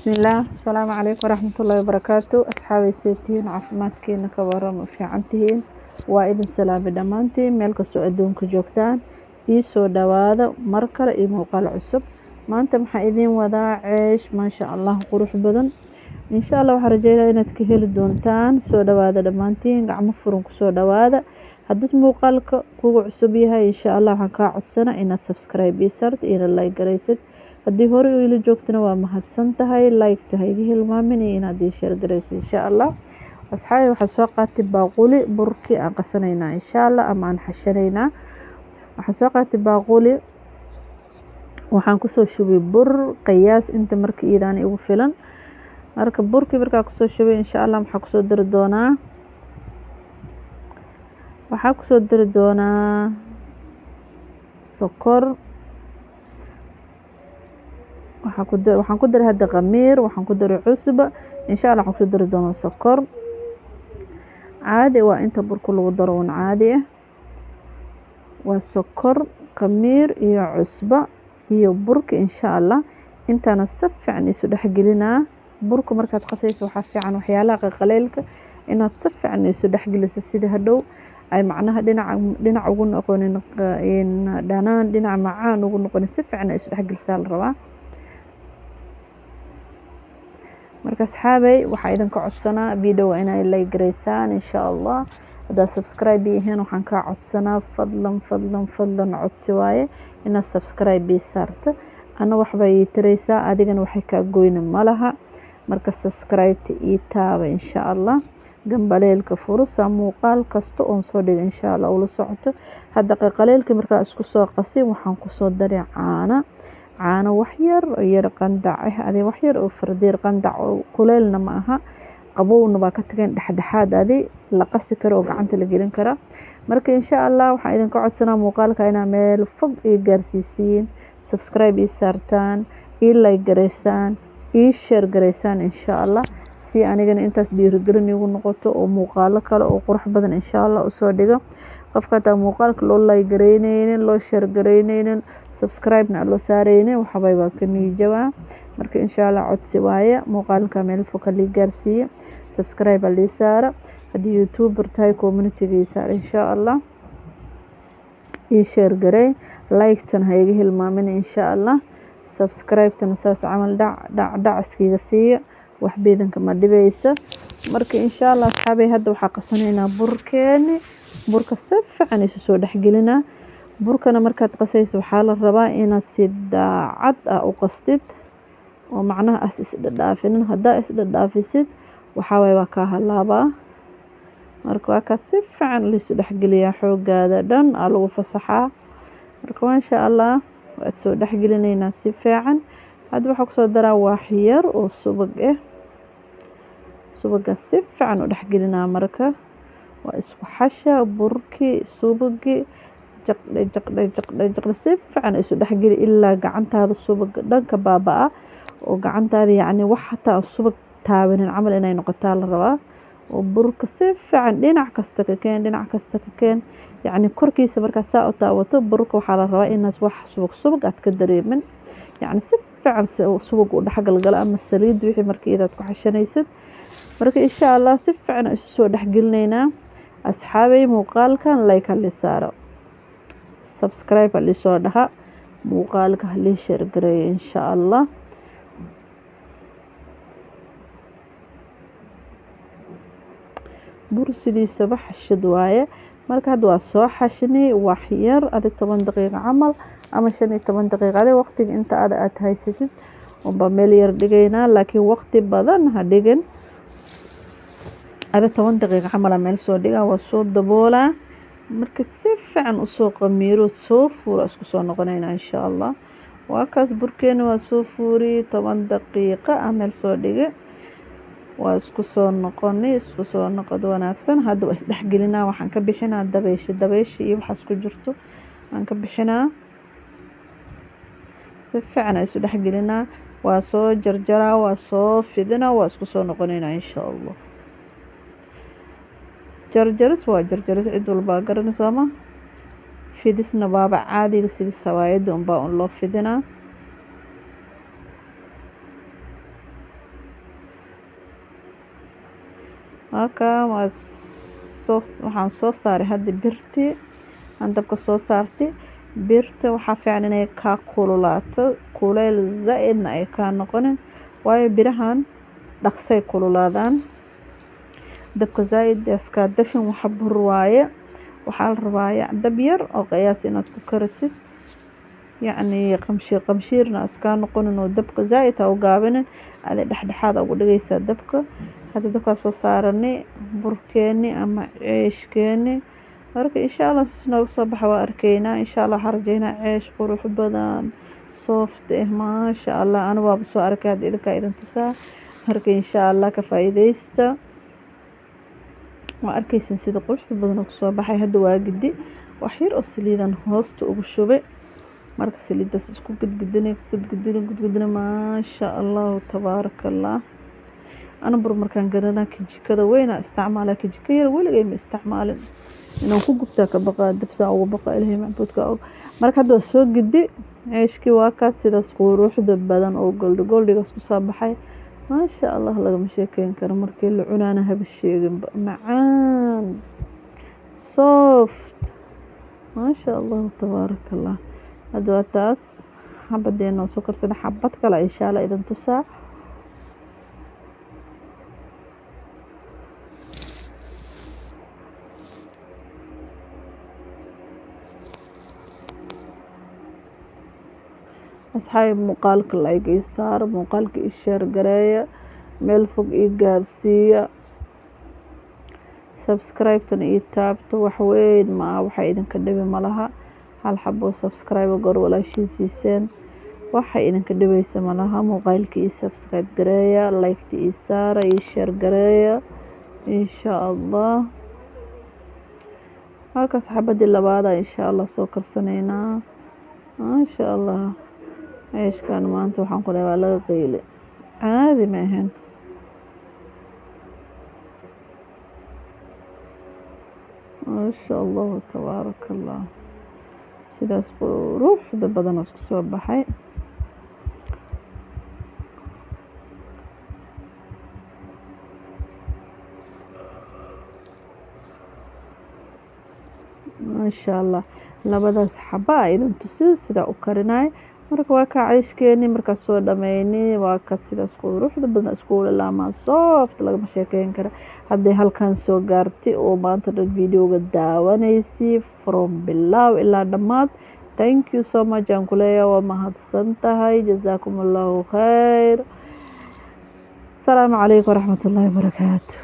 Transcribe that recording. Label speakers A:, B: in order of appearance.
A: Bismillaah, asalaamu calaykum waraxmatullaahi wabarakaatu. Asxaabay, seetihiin? Caafimaadkiina ka warama? Fiican tihiin? Waa idin salaamay dhammaantiin meel kastoo adduunka joogtaan. Ii soo dhawaada mar kale iyo muuqaal cusub. Maanta maxaa idiin wadaa? Ceesh maasha Allah qurux badan. Insha Allah waxaan rajeynaya inaad ka heli doontaan. Soo dhawaada dhammaantiin, gacmo furan kusoo dhawaada. Haddii muuqaalka kugu cusub yahay, insha Allah waxaan kaa codsana inaad subscribe ii saarto iyona like garaysid. Haddii hore u ila joogtana waa mahadsan tahay, like-ta ha iga hilmaamin iyo inaad ii share garaysid insha Allah. Asxaabi, waxaan soo qaatay baaquli. Burkii aan qasanaynaa insha Allah ama aan xashanaynaa. Waxaan soo qaatay baaquli, waxaan kusoo shubay bur qiyaas inta marka iidaan igu filan. Marka burkii markaa kusoo shubay, insha Allah maxaa kusoo dari doonaa? Waxaa kusoo dari doonaa sokor. Waxaan ku daray hadda khamiir, waxaan ku daray cusba, insha Allah waxaan kusoo dari doonaa sokor caadi. Waa inta burka lagu daro un caadi ah, waa sokor, khamiir iyo cusba iyo burka insha Allah. Intaana si fiican isu dhexgelinaa. Burka markaad qasayso waxaa fiican waxyaalaha qaqaleylka inaad si fiican isu dhexgeliso, sida hadhow ay macnaha dhinaca dhinac ugu noqonin dhanaan, dhinaca macaan ugu noqonin. Si fiican isu dhexgelisaa la rabaa. Marka asxaabay, waxaa idinka codsanaa video inay like gareysaan insha Allah. Haddaad subscribe yihiin, waxaan kaa codsanaa fadlan, fadlan, fadlan, codsi waaye, inaad subscribe ii saarto. Ana waxbaa ii taraysaa, adigana waxay kaa goyni malaha. Marka subscribe-ta ii taaba insha Allah, gambaleelka furusa, muuqaal kasta oon soo dhigo insha Allah ula socoto. Hadda qaqaleelka markaa isku soo qasin, waxaan kusoo daray caano, caano waxyar yar qandac ah, adi waxyar oo fardiir qandac oo kuleelna ma aha, qabowna baa ka tageen, dhexdhexaad adi la qasi karo oo gacanta la gelin karaa. Marka insha Allah waxaan idinka codsanaa muuqaalka inaa meel fog ii gaarsiisiin, subscribe ii saartaan, ii like gareysaan, ii share gareysaan insha Allah, si anigana intaas dhiirigelin iigu noqoto oo muuqaalo kale oo qurux badan insha Allah usoo dhigo. Qofka hataa muuqaalka loo like gareyneynin, loo share gareyneynin, subscribe-na aan loo saareynin, waxabay waa ka niijabaa. Marka insha Allah codsi waaye, muuqaalka meel fog halii gaarsiiye, subscribe halii saara. Haddii youtuber tahay, community-ga ii saar insha Allah, ii share garey, like-tan ha iga hilmaamin insha Allah, subscribe-tana saas camal dhac dhac dhac iskiga siiya, wax beedanka ma dhibaysa. Marka insha Allah asxaabay, hadda waxaa qasanaynaa burkeeni. Burka si fiican isu soo dhexgelinaa. Burkana markaad qasayso waxaa la rabaa inaad si daacad ah u qastid oo macnaha as isdhadhaafinin. Haddaa isdhadhaafisid, waxaa waaye waa kaa halaabaa. Marka waa kaa si fiican laisu dhexgeliyaa, xoogaada dhan aa lagu fasaxaa. Marka maasha Allah waad soo dhexgelinaynaa si fiican. Hadda waxaa kusoo daraa wax yar oo subag ah. Subagaas si fiican u dhexgelinaa. Marka waa isku xasha burkii, subagii, jaqdhe jaqdhe jaqdhe jaqdhe, si fiican isu dhexgeli ilaa gacantaada subaga dhan ka baaba-a oo gacantaada yacni wax hataa subag taabanin camal inay noqotaa la rabaa. Oo burka si fiican dhinac kasta ka keen, dhinac kasta ka keen, yacni korkiisa markaad saa u taabato burka, waxaa la rabaa inaas wax subag subag aad ka dareemin, yacni si fiican subag u dhexgalgalo ama saliid wixii marka iyadaad ku xashanaysid. Marka insha Allah si fiican isu soo dhexgelinaynaa. Asxaabay, muuqaalkan like halii saaro, subscribe halii soo dhaha, muuqaalka halii share gareeyo insha Allah. Bur sidiisaba xashid waaye. Marka hadda waa soo xashinay wax yar, adi 10 daqiiqo camal ama 15 daqiiqo, adi waqtiga inta ada aad haysatid unbaa meel yar dhigaynaa, laakiin waqti badan ha dhigin. Adi 10 daqiiqo camal meel soo dhigaa, waa soo daboolaa. Marka si fiican usoo qamiiro, soo fuuro, isku soo noqonaynaa insha Allah. Waa kaas burkeena, waa soo fuuriyey, 10 daqiiqo ah meel soo dhigay, waa isku soo noqonay. Isku soo noqod wanaagsan. Hadda waa isdhexgelinaa, waxaan ka bixinaa dabaysha, dabaysha iyo waxaas ku jirto aan ka bixinaa. Si fiican isu dhexgelinaa, waa soo jarjaraa, waa soo fidinaa, waa isku soo noqonaynaa insha Allah. Jarjaris waa jarjaris, cid walbaa garanayso ma fidisna waaba caadiga, sidii sawaayadda unbaa un loo fidinaa. Marka waa soo, waxaan soo saaray hadda birtii aan dabka soo saartay. Birta waxaa fiican inay kaa kululaato, kuleyl zaa-idna ay kaa noqonin, waayo birahan dhaqsay kululaadaan. Dabka zaa-id iskaa dafin, waxa bur waaye. Waxaa la rabaa dab yar oo qiyaas inaad ku karisid, yacni qamshiir qamshiirna iskaa noqonin oo dabka zaa-id ha u gaabinin, adi dhexdhexaad ugu dhigaysaa dabka. Hadda dabkaa soo saaranay burkeeni ama ceeshkeeni. Marka insha Allah sis nooga soo baxa waa arkaynaa insha Allah. Waxaan rajeynaa ceesh qurux badan, soft eh, maasha Allah. Anu waaba soo arkay, hadda idinkaa idin tusaa. Marka insha Allah ka faa'iidaysta. Waa arkaysan sida quruxda badan oo kusoo baxay. Hadda waa gidi, wax yar oo saliidan hoosta ugu shubay. Marka saliidaas isku gidgidinay, ku gidgidinay, gidgidinay, maasha Allahu tabaaraka Allah. Ana bur markaan garanaa kijikada weynaa isticmaalaa, kijika yar weligay ma isticmaalin, inaan ku gubtaa ka baqaa, dabsaan ugu baqa, Ilaahay macbuudka og. Marka hadda waa soo gidi ceeshkii, waa kaad sidaas quruxda badan oo goldi goldigaas kusoo baxay, maasha Allah, lagama sheekeyn karo. Markii la cunaana haba sheeginba, macaan, soft, maasha Allahu tabaaraka Allah. Hadda waa taas xabadeena oo soo karsana, xabad kale insha Allah idin tusaa. Asxaabi, muuqaalka like ii saar, muuqaalka ii share gareeya, meel fog ii gaarsiiya, subscribe-tana ii taabto. Wax weyn ma aha, waxa idinka dhibi malaha. Hal xabo subscribe goor walaashiin siiseen, waxa idinka dhibaysa malaha. Muuqaalka ii subscribe gareeya, like-ta ii saara, ii share gareeya insha Allah. Halkaas xabadii labaada insha Allah soo karsanaynaa, maasha Allah. Ceeshkan maanta waxaan ku leeyahay waa laga qeyle, caadi ma ahayn. Maasha Allahu tabaaraka Allah, sidaas quruxda badan isku soo baxay. Maasha Allah, labadaas xaba a idin tusi sidaa u karinay. Marka waa kaa ceyshkeeni markaas soo dhameynay, waa ka sidaas quruxda badan iskuula laamaa, soft, lagama sheekeyn kara. Hadday halkan soo gaartay oo maanta dhan videoga daawanaysi from bilaaw ilaa dhammaad, thank you so much aan kuleeyahay, waa mahadsan tahay, jazaakum Allahu khayr. Asalaamu calaykum waraxmatullaahi wabarakaatu.